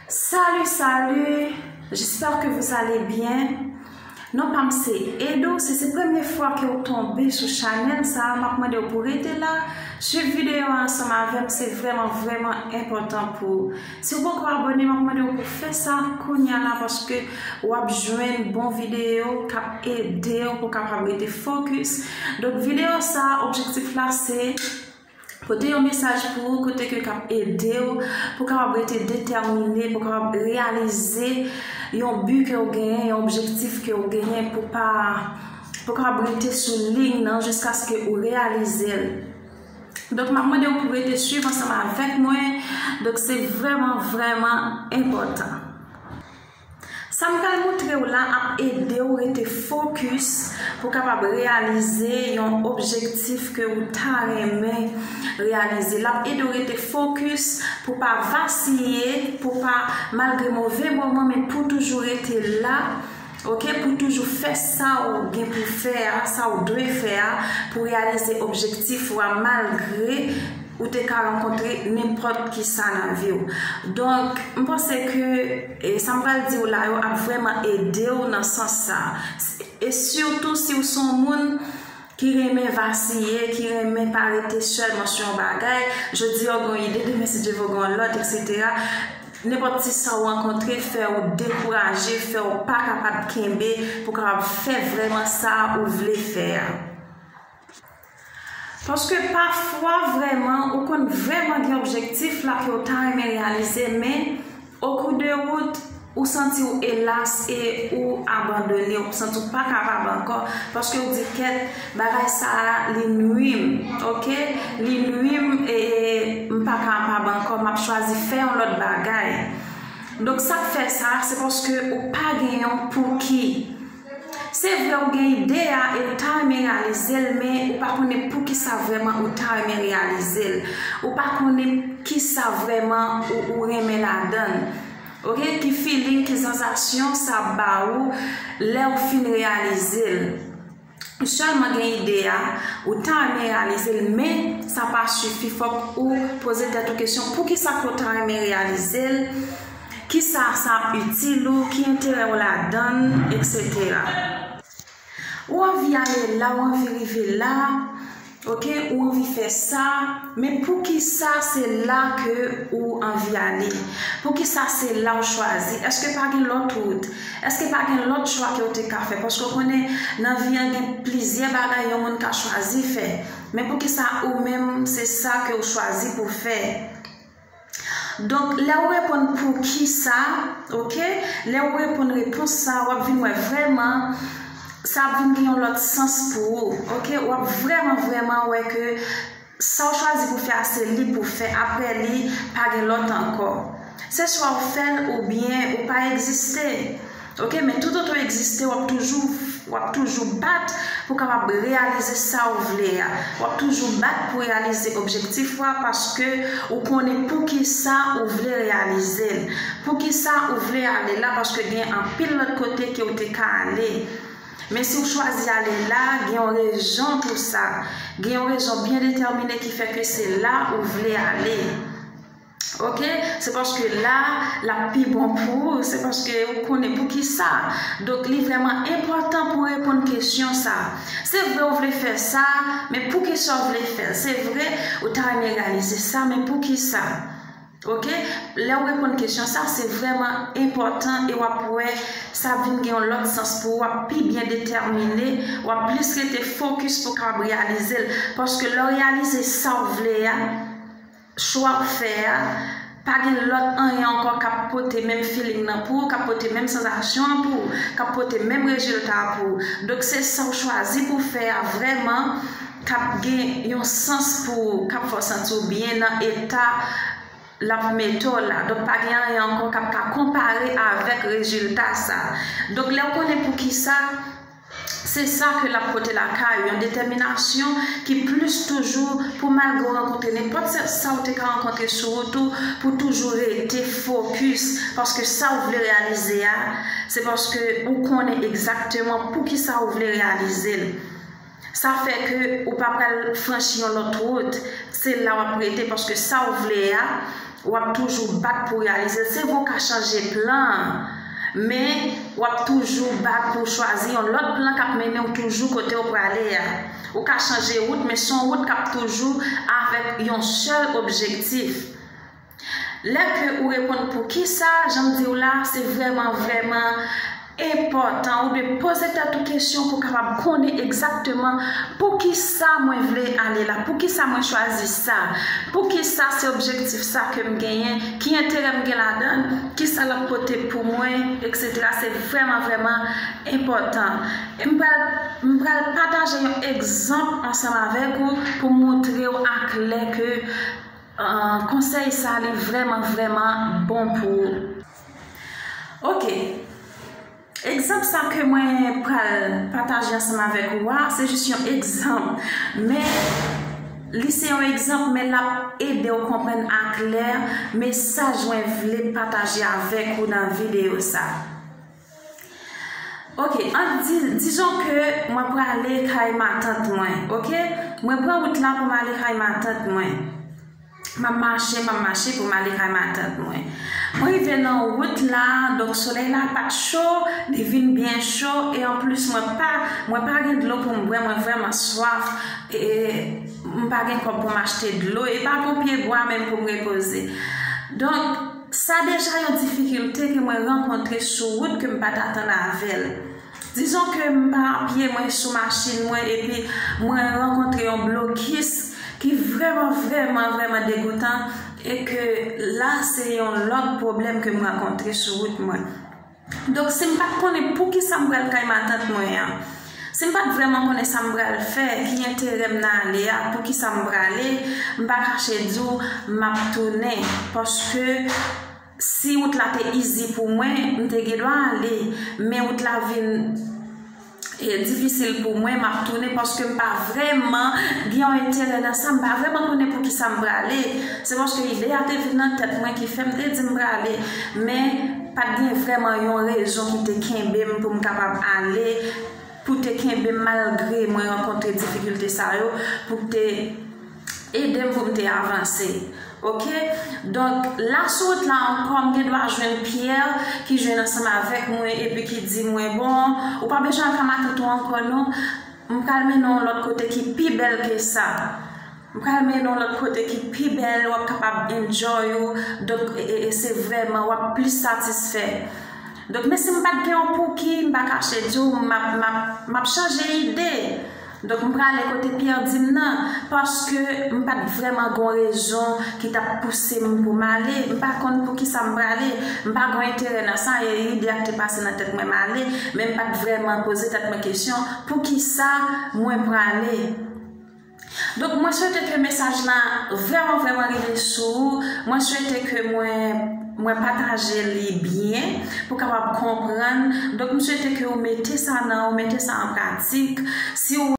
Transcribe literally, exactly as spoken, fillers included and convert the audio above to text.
Salut, salut, j'espère que vous allez bien. Non pa m se Edo, si se premye fwa ke w tonbe sou chanèl sa a, m ap mande w pou rete la, swiv videyo a ansanm avè m, se vrèman, vrèman enpòtan pou ou. Si w poko abòne, m ap mande w pou fè sa kounya la, paske w ap jwenn bon videyo k ap ede w pou w kapab rete fokis. Donk videyo sa a, objektif la se pote yon mesaj pou ou kote ke k ap ede w pou w kapab rete detèmine, pou w kapab reyalize yon bi ke w genyen, yon objektif ke w genyen, pou pa pou w kapab rete sou liy nan jiskaske ou reyalize l. Donk m ap mande w pou rete swiv ansanm avèk mwen. Donk se vrèman, vrèman enpòtan. Sa m pral montre w la ap ede w rete fokis pou w kapab reyalize yon objektif ke ou ta renmen reyalize. L ap ede w rete fokis pou w pa vasiye, pou w pa, malgre move moman, men pou w toujou rete la, oke, pou w toujou fè sa w gen pou fè a, sa w dwe fè a, pou w reyalize objektif ou a, malgre ou te ka rankontre nenpòt ki sa nan vi w. Donk, m panse ke e, sa m pral di w la yo ap vrèman ede w nan sans sa. E sitou si w se yon moun ki renmen vasiye, ki renmen pa rete sèlman sou yon bagay, jodi a w gen yon ide, demen si Dye vle w gen yon lòt, etsetera. Nenpòt ti sa w rankontre fè w dekouraje, fè w pa kapab kenbe pou w kapab fè vrèman sa ou vle fè a. Paske pafwa vrèman ou konn vrèman gen objektif la ke w ta renmen reyalize, men okou de wout ou santi w elas e ou abandone, ou santi w pa kapab ankò, paske w di kèt bagay sa a li nwi m, oke, li nwi m e m pa kapab ankò, m ap chwazi fè yon lòt bagay. Donk sa k fè sa, se paske ou pa gen yon pouki. Se vre ou gen ide a e ou ta renmen reyalize l, men ou pa konnen poukisa vrèman ou ta renmen reyalize l. Ou pa konnen kisa vrèman ou, ou renmen ladan l. Oke, ki feeling, ki sansasyon sa ba ou lè ou fin reyalize l. Ou sèlman gen ide a, ou ta renmen reyalize l, men sa pa sifi. Fòk ou poze tèt ou kesyon, poukisa ke w ta renmen reyalize l? Kisa sa ap itil ou? Ki enterè w ladan l? Etsetera. Ou anvi ale la, ou anvi rive la, oke, ou anvi fè sa, men poukisa se la ke ou anvi ale? Poukisa se la ou chwazi? Èske pa gen lòt wout? Èske pa gen lòt chwa ke ou te ka fè? Paske w konnen nan vi an gen plizyè bagay yon moun ka chwazi fè. Men poukisa ou menm se sa ke ou chwazi pou fè? Donk, lè ou reponn poukisa, oke, lè ou reponn repons sa, w ap vin wè vrèman, sa ap vin gen yon lòt sans pou ou, oke, w ap vrèman, vrèman wè ke sa w chwazi pou fè a, se li pou fè, apre li, pa gen lòt ankò. Se swa w fè l oubyen ou pa egziste. Oke, men toutotan w egziste, w ap toujou, w ap toujou bat pou w kapab reyalize sa w vle a. W ap toujou bat pou reyalize objektif ou a paske ou konnen poukisa ou vle reyalize l. Poukisa ou vle ale la, paske gen anpil lòt kote ke w te ka ale. Men si w chwazi ale la, gen yon rezon pou sa. Gen yon rezon byen detèmine ki fè ke se la ou vle ale. Oke, se paske la, l ap pi bon pou ou, se paske ou konnen poukisa. Donk, li vrèman enpòtan pou w reponn kesyon sa. Se vre ou vle fè sa, men poukisa w vle fè l? Se vre ou ta renmen reyalize sa, men poukisa? Oke, lè w reponn kesyon sa, se vrèman enpòtan e w ap wè sa vin gen yon lòt sans pou ou, w ap pi byen detèmine, w ap plis rete fokis pou w kapab reyalize l. Paske lè w reyalize sa w vle a, chwa w fè a, pa gen lòt anyen ankò k ap pote menm feeling nan pou ou, k ap pote menm sansasyon an pou ou, k ap pote menm rezilta a pou ou. Donk, se sa w chwazi pou w fè a vrèman k ap gen yon sans pou ou, k ap fè w santi w byen nan eta l ap mete w la. Donk, pa gen anyen ankò k ap ka konpare avèk rezilta sa. Donk, lè w konnen poukisa, se sa ke l ap pote lakay ou, yon detèminasyon ki plis toujou pou malgre w rankontre nenpòt sa, sa w te ka rankontre sou wout ou, pou toujou rete fokis, paske sa w vle reyalize a, se paske ou konnen egzakteman poukisa ou vle reyalize l. Sa fè ke ou pa pral franchi yon lòt wout, se la w ap rete, paske sa w vle a, w ap toujou bat pou w reyalize l. Se vre w ka chanje plan an, men w ap toujou bat pou w chwazi yon lòt plan k ap mennen w toujou kote w prale a. Ou ka chanje wout, men se yon wout k ap toujou avèk yon sèl objektif. Lè ke ou reponn poukisa, jan m di w la, se vrèman, vrèman enpòtan. Ou dwe poze tèt ou kesyon pou w kapab konnen egzakteman poukisa mwen vle ale la, poukisa mwen chwazi sa, poukisa se objektif sa ke m genyen, ki enterè m gen ladan l, kisa l ap pote pou mwen, etsetera. Se vrèman, vrèman enpòtan. E m pral, m pral pataje yon egzanp ansanm avèk ou pou montre w aklè ke Ah, konsèy sa li vrèman, vrèman bon pou ou. Ok. Egzanp sa ke mwen pral pataje ansanm avèk ou a, se jis yon egzanp. Men li se yon egzanp, men l ap ede w konprann aklè mesaj mwen vle pataje avèk ou nan videyo sa. Ok, an di, dizon ke mwen prale kay matant mwen, ok? Mwen pran wout la pou m ale kay matant mwen. M ap mache, m ap mache pou m ale kay matant mwen. Mwen rive nan wout la, donk solèy la pa t cho, li vin byen cho, e anplis mwen pa, mwen pa gen dlo pou m bwè, mwen vrèman swaf, e m pa gen kòb pou m achte dlo, e pa gen pye bwa menm pou m repoze. Donk, sa deja yon difikilte ke mwen rankontre sou wout ke m pa t atann avè l. Dizon ke m pa apye, mwen sou machin mwen, epi mwen rankontre yon blokis ki vrèman, vrèman, vrèman degoutan, e ke la, se yon lòt pwoblèm ke m rankontre sou wout mwen. Donk, si m pa t konnen poukisa m pral kay matant mwen an, si m pa t vrèman konnen sa m pral fè, ki enterè m nan ale a, poukisa m prale, m pa kache di w, m ap tounen. Paske si wout la te easy pou mwen, m te gen dwa ale, men wout la vin, e, difisil pou mwen, m ap tounen paske m pa vrèman gen yon enterè nan sa, m pa vrèman konnen poukisa m prale. Se paske ide a te vin nan tèt mwen ki fè m te di m prale, men pa t gen vrèman yon rezon ki te kenbe m pou m kapab ale, pou te kenbe m malgre mwen rankontre difikilte sa yo, pou te ede m pou m te avanse. Ok? Donk, la sou wout la ankò, m gen dwa jwenn Pierre ki jwenn ansanm avèk mwen epi ki di mwen, "Bon, ou pa bezwen al kay matant ou ankò non. M pral mennen w lòt kote ki pi bèl ke sa. M pral mennen w lòt kote ki pi bèl, w ap kapab enjoy ou." Donk, e, e, e se vrèman, w ap plis satisfè. Donk, men si m pa t gen yon pouki, m pa kache di w, m ap, m ap, m ap chanje ide. Donk, m prale kote Pierre di m nan, paske m pa t vrèman gon rezon ki t ap pouse m pou m ale. M pa konn poukisa m prale. M pa gon enterè nan sa, e ide a k te pase nan tèt mwen m ale, men m pa t vrèman poze tèt mwen kesyon, poukisa mwen prale? Donk, mwen swete ke mesaj la vrèman, vrèman rive sou ou. Mwen swete ke mwen, mwen pataje li byen pou kapab konprann. Donk, m swete ke ou mete sa nan, ou mete sa an pratik. Si ou